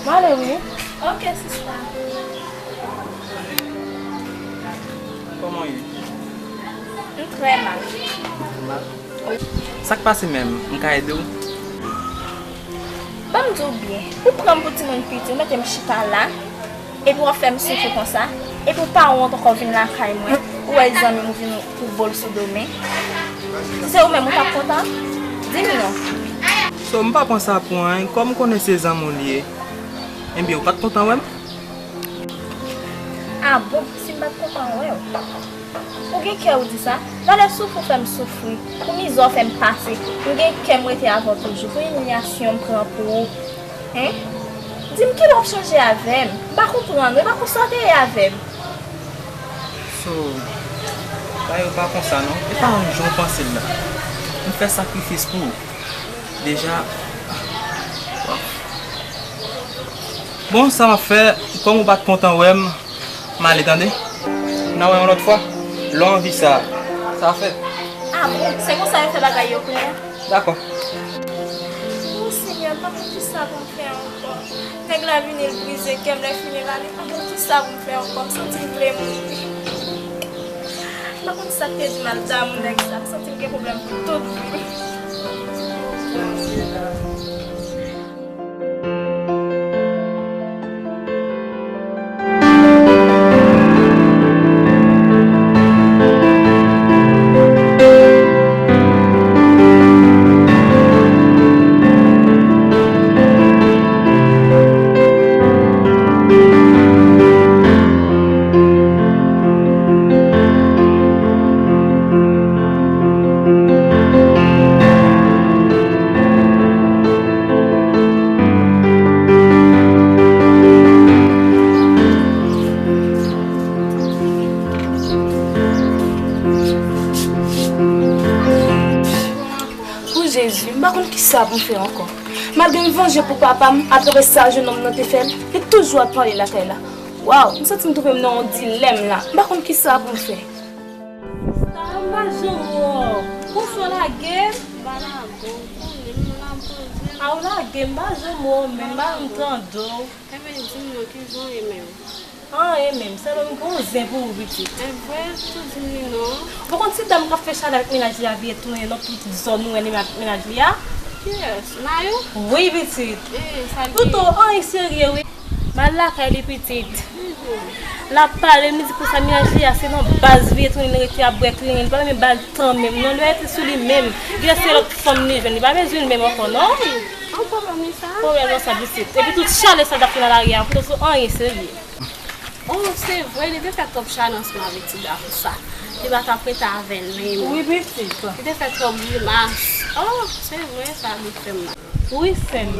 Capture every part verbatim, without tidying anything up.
M ale wi. Ok, sista. Kòman w ye? M trè mal. Mal? Sa k pase menm? M ka ede w? Ban m di w byen, ou pran m pou timoun piti, ou mete m chita la, epi w ap fè m soufri konsa, epi w pa wont ankò vin lakay mwen, ou wè zanmi m ou vin ou bo l sou do men. Si se ou menm, ou t ap kontan? Di m non. So, m pa pran sa pou anyen, kòm m konnen se zanmi w li ye, ebyen, ou pa t kontan wè m? A bon, si m pa t kontan wè w. Ou gen kè ou di sa? Gade soufri w fè m soufri, pou mizè w fè m pase. M gen kè m rete avè w toujou, pou imilyasyon m pran pou ou. Hen? Di m kilè w ap chanje avè m? M pa konprann, ou pa konn sa w te ye avè m. So, bagay yo pa konsa non. E pa menm jan w panse l la. M fè sakrifis pou ou. Deja, bon, sa m ap fè, kòm ou pa t kontan wè m, m ale tande. N a wè yon lòt fwa, lè w anvi sa, sa fèt. A bon, se konsa yo fè bagay yo kounye a? Dakò. O Senyè, m pa konn kisa pou m fè ankò. Nèg la vini, l brize kè m, lè fini l ale, m pa konn kisa pou m fè ankò, m santi m vle mouri. M pa konn sa k te di m al damou nèg sa, m santi m gen pwoblèm pou tout vi m. O Jezi, m pa konn kisa pou m fè ankò. Malgre m vanje pou papa m, atravè sa jennonm nan te fè m, li toujou ap pale lakay la. Waw, m santi m twouve m nan yon dilèm la. M pa konn kisa pou m fè. Sista, m pa janm wè w. Kòman w lage m? M pa lage w, ou konnen m nan poze m. A, w lage m, m pa janm wè w menm, m pa janm tande w. Enben, di m non, kijan w ye menm? Anyen menm, sèlman m gon zen pou ou, pitit. Enben, tou di m li non. Ou pa konn ti dam k ap fè chalè avèk mennaj li a vire tounen nan tout zòn ou wè li menm avèk mennaj li a? Kiyès? Mayou? Wi, pitit. E, sa l genyen? Touto, anyen serye, wi. M al lakay li, pitit. L ap pale m, li di konsa mennaj li a se nan baz vye tounen li rete ap bwè kleren, li pa menm ba l tan menm non, li pa rete sou li menm. Genlè se lòt fanm li jwenn, li pa bezwen l menm ankò non. An pwoblèm li sa? Pwoblèm nan sa pitit. Epi tout chalè sa l t ap fè nan lari a, poutèt sou anyen serye. O, se vre, li te fè twòp chalè ansanm avèk ti gason sa. Li pa t ap rete avè l menm. Wi, pitit. Li te fè twòp grimas. O, se vre sa, li fè m mal. Wi, sè m.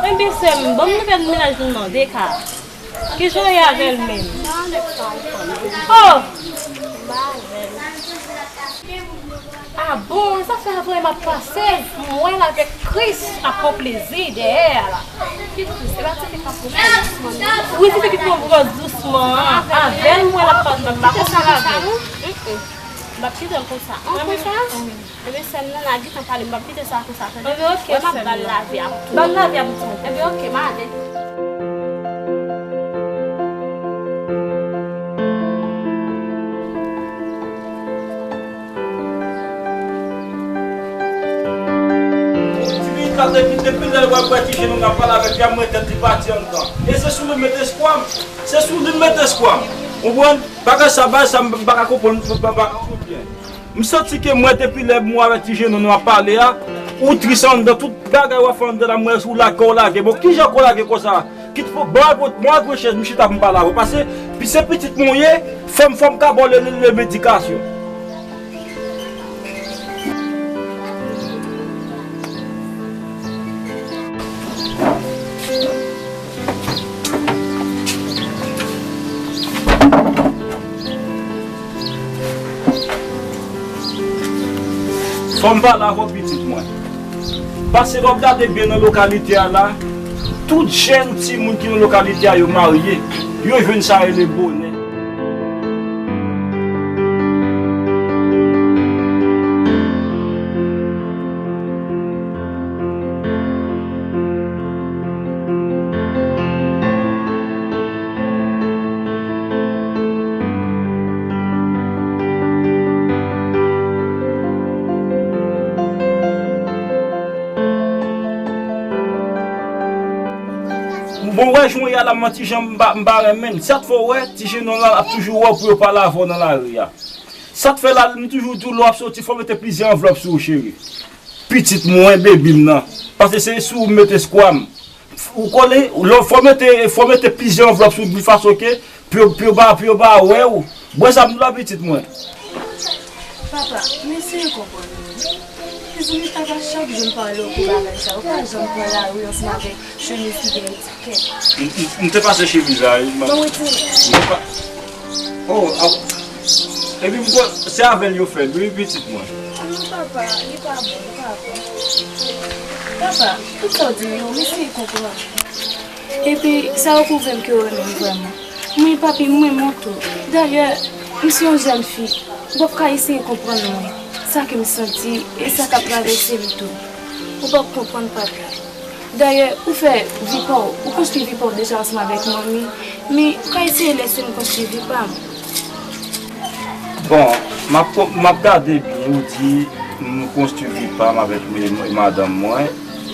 Enben, sè m, ban m nouvèl mennaj nou non, Deka. Kijan w ye avè l menm? O! A bon, sa fè vrè m ap pase, m wè l avèk Kris ap pran plezi dèyè a la. Ki Kris? Se pa Tite k ap pran dousman non? Wi, Tite ki pran dousman an. Avè l m wè l ap pase, m pa konn sa avè l. M ap kite l konsa. An konsa? Wi. Ebyen, sè m nan la gentan pale, m p ap kite sa konsa, tande? Ebyen, oke, sè m nan. Wè m ap ba l lavi a pou tou. Ba l lavi a pou tou. Ebyen, oke, m ale. Ti minit la, depi, depi lè w ap wè ti jennonm nan pale avèk li a, m wè tèt li pati anndan. E se sou li m met espwa m. Se sou li m met espwa m. Ou konprann? Bagay sa, bagay sa, m pa ka konprann, m pa, pa ka konprann byen. M santi ke mwen, depi lè mwen avèk ti jennonm nou ap pale a, ou tris anndan, tout bagay w ap fè anndan la, mwen, ou lage, ou lage. Bon, kijan w lage konsa? Kit pou, ban mwen, mwen, mwen chèz, m chita pou m pale avè w. Paske, pi se pitit mwen w ye, fò m, fò m ka ba w le, le, le medikasyon. Fò m pale avè w, pitit mwen. Paske lè w ap gade byen nan lokalite a la, tout jèn timoun ki nan lokalite a yo marye, yo jwenn sa rele bonè. Bon, wè, jan w ye a la, m ti jan m pa, m pa renmen l. Sa k fè w wè, ti jenon la ap toujou wè w pou yo pale avè w nan lari a. Sa k fè la, m toujou di w, lè w ap soti, fò w mete plizyè anvlòp sou ou, cheri. Pitit mwen, bebi m nan. Paske se sou ou m mete skwa m. Ou konnen, lè w fò mete, fò mete plizyè anvlòp sou ou, fason ke pou yo, pou yo pa, pou yo pa wè w. Bwè sa pou la pitit mwen. Papa, m eseye konprann ou wi. Mezanmi, papa, chak jou m pale w pou bagay sa, ou pa janm pran lari ansanm avèk chemiz ki gen etikèt. M, m, m te pase chemiz la wi. Bon, retire. M te pa. Oh, a, epi m kwè se avè l yo fè l wi, pitit mwen. Non, papa, li pa bon, li pa bon. Papa, tout sa w di yo, m eseye konprann. Epi, sa yo pwouve m ke w renmen m vrèman. Mwen, papi, m renmen w tou. Dayè, m se yon jèn fi. W ap ka eseye konprann mwen, sa ke m santi e sa k ap travèse m tou. Ou p ap konprann, papi. Dayè, ou fè vi pa w, ou konstwi vi pa w deja ansanm avèk manmi, men ou ka eseye lèse m konstwi vi pa m. Bon, m ap, m ap gade byen, ou di m konstwi vi pa m avèk madanm mwen,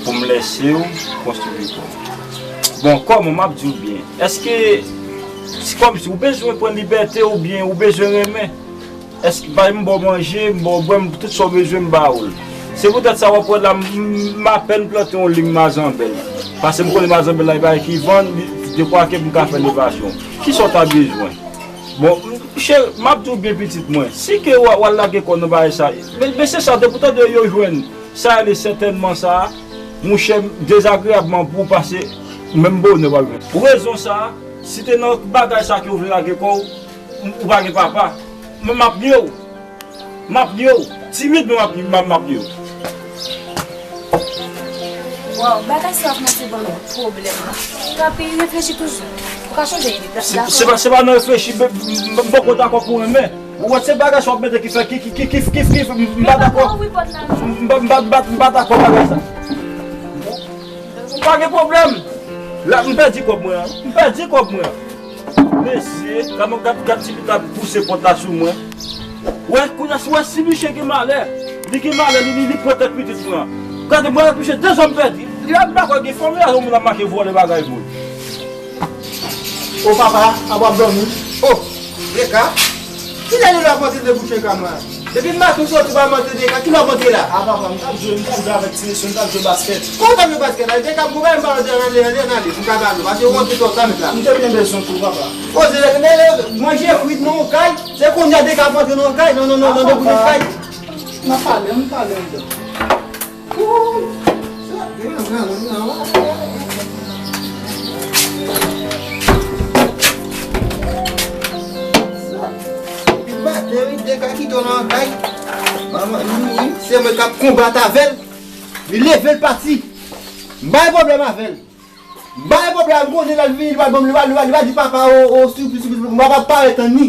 pou m lèse w konstwi vi pa w. Bon, kòman, m ap di w byen, èske se kòmsi ou bezwen pran libète oubyen ou bezwen renmen? Èske, bay m ba w manje, m ba w bwè, m, tout sa w bezwen, m ba ou l. Se poutèt sa w ap wè la, m, m apèn plante yon lim mazanbèl. Paske m konnen mazanbèl la, e bagay ki vann, li, dekwa ke m ka fè levasyon. Kisa w ta bezwen? Bon, m, cheri, m ap di w byen pitit mwen, si ke w, w al lage kò w nan bagay sa, men, men se sa, depi w tande yo jwenn sa rele sètènman sa, monchè, dezagreyabman pou w pase, menm bonè w ap jwenn. Pou rezon sa, si te nan bagay sa ke w vle lage kò w, ou pa gen papa. Men m ap nye w. M ap nye w. Timid, men m ap, m ap, m ap nye w. Waw, bagay sa ap kòmanse ban m pwoblèm. Papi, reflechi toujou. Ou ka chanje ide. Se, se pa, se pa nan reflechi, m, m, m poko dakò pou renmen. Ou wè se bagay sa w ap mete ki fè, ki, ki, ki, ki, ki, ki, m pa dakò. M pa, m pa, m pa, m pa dakò bagay sa. Ou pa gen pwoblèm. La, m pèdi kòb mwen an. M pèdi kòb mwen an. Mesye, gad, gad, gad ti pita pouse pòt la sou mwen. Wè, kounye a, wè, si misye gen malè, li gen malè, li, li, li pran tèt pitit mwen an. Gade, mwen, misye, de zòm pèdi. Li ap dakò gen fanmi a, yon moun ap mache vòlè bagay moun. O papa, a w ap dòmi? O, Deka, kilè li la panse de bouche kamera? Depi maten w soti w pa monte Deka, kilè w ap monte la? A papa, m t ap jwe, m t ap jwe avèk ti mesye, m t ap jwe baskèt. Kòman w t ap jwe baskèt la? Deka, m poko menm pa antre nan, nan, nan, nan li, m ka ba nou, paske w rantre twòp ta mèt la. M te byen bezwen kou, papa. Poze Deka, men manje frit nan yon kay, se kounye a Deka ap antre nan yon kay, nan, nan, nan, nan de bout kay. N ap pale, n ap pale andan. Li maten wi, Deka kite w nan kay. Manman li mouri, se mwen k ap konbat avè l. Li leve l pati. M pa gen pwoblèm avè l. M pa gen pwoblèm, m konnen lè l vini, li pral ban m, li pral, li pral, li pral di papa, o, o, sipriz, sipriz, m pa p ap parèt tann li.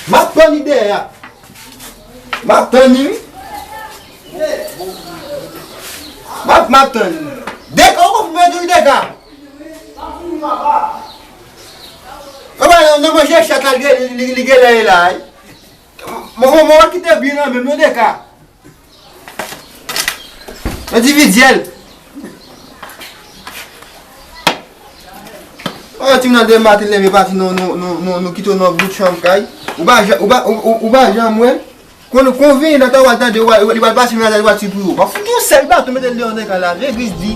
M ap tann li dèyè a. M ap tann li wi. M ap, m ap tann li. Deka, ou konfime tou wi, Deka. Papa, nan manje chat la, li, li, li genlè ye la wi. Mwen, mwen, mwen kite byen nan men m non, Deka. Endividyèl. Ou wè timoun nan demen maten leve pati, nou, nou, nou, nou, nou kite w nan bout chanm kay. Ou pa janm, ou pa, ou, ou, ou pa janm wè l. Kon, kon vini nan tan w al tande, w al, li pral pase nan la, li pral sipri w. W ap fout yon sèl baton mete l deyò nan kay la, vye gris di.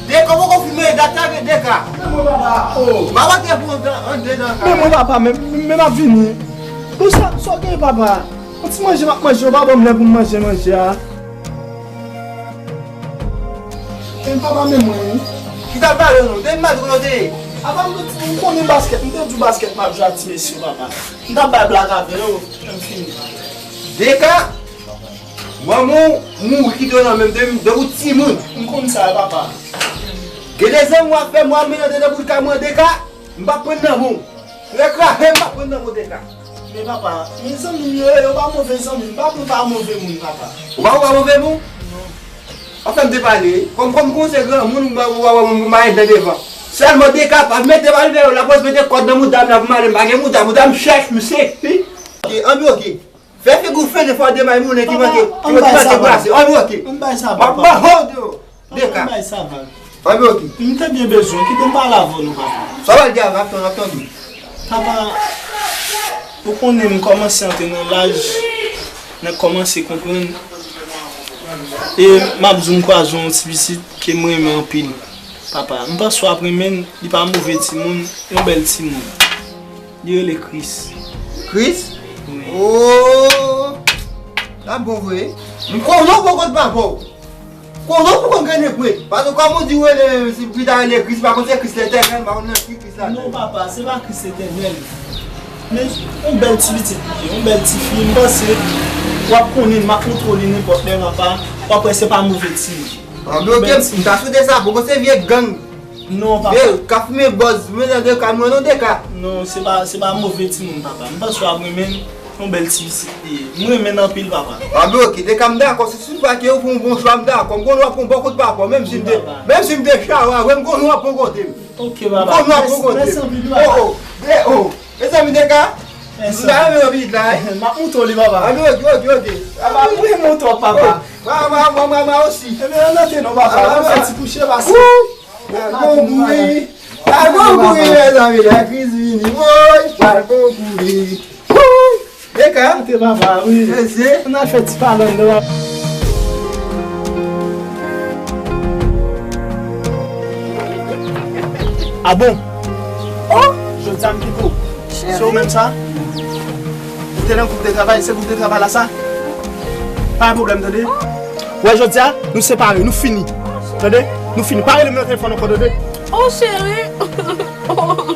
Deka poko fimen dat la, Deka. Men mwen papa, o. M ap antre pou antre nan kay. Men mwen papa, men, men m ap vini. Bon, sa, sa w gen, papa? Yon ti manje m ap manje, yo pa ban m lè pou m manje manje a. Men papa, men mwen wi. Ki t ap pale non, depi maten kote w te ye? Apa m te di, ou konnen baskèt, m te di w baskèt m ap jwe ak ti mesye, papa. M t ap bay blag avè yo, m fini. Deka, manman w mouri kite w nan men m depi, depi w timoun. M konn sa, papa. Gen de zanmi w ap fè m, w ap mete nan bout kay mwen, Deka. M p ap pran nan men w. Lè kraze m p ap pran nan men w, Deka. Men papa, men zanmi m yo ye, yo pa move zanmi m, m pa pran pa move moun, papa. Ou pa pran pa move moun? Non. W ap fè m te pale wi. Kòm, kòm, kòm se granmoun, ou pa, ou pa, ou pa, ou pa, ou pa, devan. Sèlman Deka pa mete pa l vè yo, l ap mete kòd nan mouda m la pou m ale, m pa gen mouda, mouda m chèch, m sek, wi. Oke, ann oke. Fè figi w fenyen fò de may moulen ki manke, ki manke brase. Ann oke. M ap ba w deyò. Deka. M ap ba w Anben, oke. M te byen bezwen w, kite m pale avè w non, papa. Sa w pral di a, m ap tann, m ap tande. Papa, ou konnen m kòmanse antre nan laj, nan kòmanse konprann. E m ap di w m kwaze yon ti pitit ke m renmen anpil. Papa, m panse w ap renmen l, li pa move timoun, yon bèl timoun. Li rele Chris. Chris? Wi. Oh! Sa bon vre. M konnen w poko t papa w. Konnen w poko t grennen pwent. Paske kòm ou di w rele, si pita rele Chris, pa konn se Chris Letènèl, pa konn nan ki Chris la. Non, papa, se pa Chris Letènèl. Men yon bèl ti pitit li ye, yon bèl ti fi. M panse w ap konnen l, m ap montre w li nenpòt lè, papa. W ap wè se pa move timoun. Anben, oke, m ta swete sa, poko se vye gang. Non, papa. Vye, k ap fimen bòz, men nan de ka, mwen nan de ka. Non, se pa, se pa move timoun, papa. M panse w ap renmen l, yon bèl ti pitit li ye. M renmen l anpil, papa. Anben, oke, de ka m dakò, si, si pa ke ou fè yon bon chwa, m dakò. M konnen w ap pran bò kote papa w, menm si m te, menm si m te chawa vre, m konnen w ap pran kote m. Oke, papa. M konnen w ap pran kote m. Mèsi anpil, papa. Oh, oh, de, oh. Mezanmi, de ka. M ta renmen yon pitit la, wi. M ap montre w li, papa. Anben, oke, oke, oke. Papa, mwen montre w, papa. Mwa, mwa, mwa, mwa, mwa osi. Ebyen, ann antre non, papa. Ann fè ti kouche, pase. Wou! Pral gon kouri. Pral gon kouri, mezanmi, la kriz vini. Woy, pral gon kouri. Wou! Eka. Antre, papa, wi. Mesye. Ann al fè ti pale anndan, papa. Ah bon? Oh, jodi a m kite w. Se ou menm sa? Ou te nan gwoup de travay, se gwoup de travay la sa? Pa gen pwoblèm, tande? Wè, jodi a, nou separe, nou fini. Tande? Nou fini. Pa rele m nan telefòn ankò, tande? Oh, cheri. Oh.